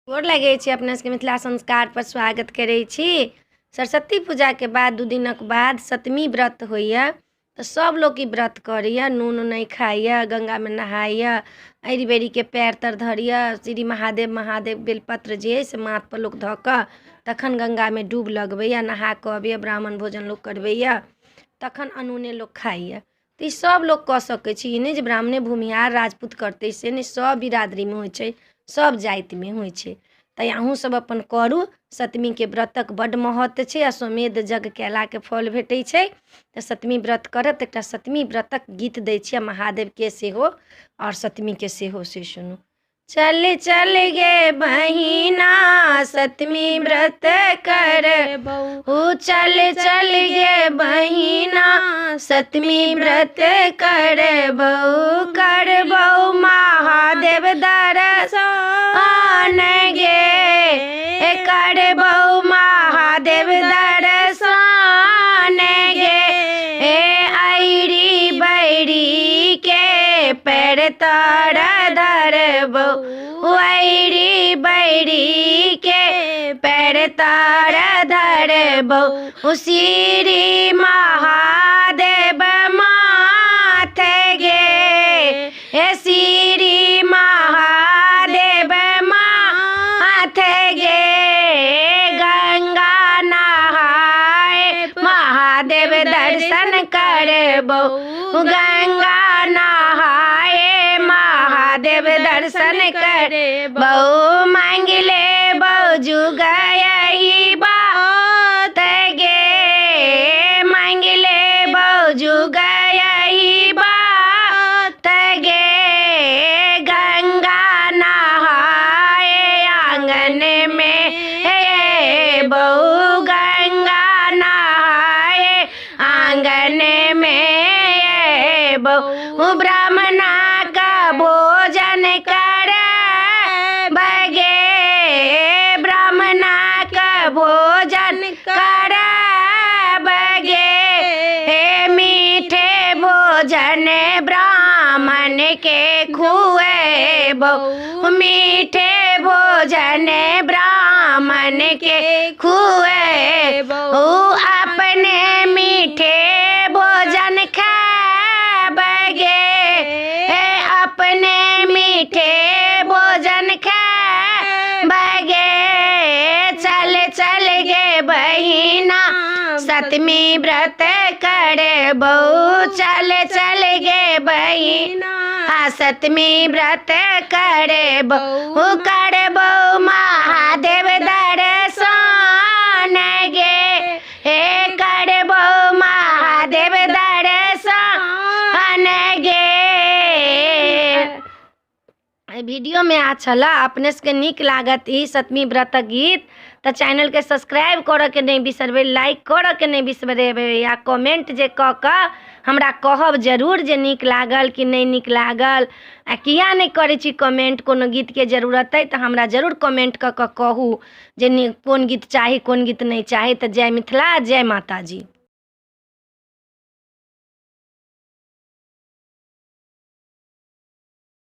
गोर लगै छी अपना सबके मिथिला संस्कारपर स्वागत करै छी। सरस्वती पूजाके बाद 2 दिनक बाद सतमी व्रत होइए, तऽ सब लोक ई व्रत करैए, नून नहि खाइए, गङ्गामे नहाइए, अरि बेरीके पयर तर धरैए, श्री महादेव महादेव बेलपत्र जे अइ से माथपर लोक धऽ कऽ तखन गङ्गामे डूब लगबैए, नहा कऽ अबैए, ब्राह्मण भोजन लोक करबैए, तखन अनूने लोक खाइए। तऽ ई सब लोक कऽ सकै छी। ई नहि जे ब्राह्मणे भूमिहार राजपूत करतै से नहि, सब बिरादरीमे होइ छै, सब जातिमे होइ छै। तैँ अहूँसब अपन करू। सतमीके व्रतक बड्ड महत्व छै। अश्वमेध यज्ञ कयलाके फल भेटै छै। तऽ सतमी व्रत करब तऽ एकटा सतमी व्रतक गीत दै छी, आ महादेवके सेहो आओर सतमीके सेहो, से सुनू। चल चल गे बहिना सतमी व्रत करबौ, चल चल गे बहिना सतमी व्रत करबौ, करबौ महादेव दर्शन गे, करबौ महादेव दर्शन गे, ऐरी बैरी के पैर तर धरबौ, ऐरी बैरी के पैर तर धरबौ, श्री महादेव माथे गे, श्री महादेव माथे गे, गंगा नहाए महादेव दर्शन करबौ, गंगा नहाए महादेव दर्शन करबौ, मांगले बौजू गई बात गे, मांगले बौजू गई बात गे, गंगा नहाए आंगन में बहु, गंगा नहाए आंगन में बहु, ब्राह्मणा का भोजन कर बगे, ब्राह्मणा का भोजन कर बगे, हे मीठे भोजन ब्राह्मण के खुएबौ, मीठे भोजन ब्राह्मण के खुएबौ, अपने मीठे भोजन खाबगे, अपने मीठे भोजन खाबगे, चल चल गे बहिना सतमी व्रत करबौ, चल चल गे बहिना सतमी व्रत करबौ, करबौ महादेव दर्शन गे, हे करबौ महादेव दर्शन गे। एहि वीडियोमे आ छलए, अपने सबके नीक लागत ई सतमी व्रतक गीत तऽ चैनलके सब्सक्राइब करऽके नहि बिसरबै, लाइक करऽके नहि बिसरेबै, आ कमेंट जे कऽ कऽ हमरा कहब जरूर जे नीक लागल कि नहि नीक लागल, आ किया नहि करै छी कमेंट। कोनो गीतके जरूरत अइ तऽ हमरा जरूर कमेंट कऽ कऽ कहू जे कोन गीत चाही, कोन गीत नहि चाही। तऽ जय मिथिला, जय माताजी।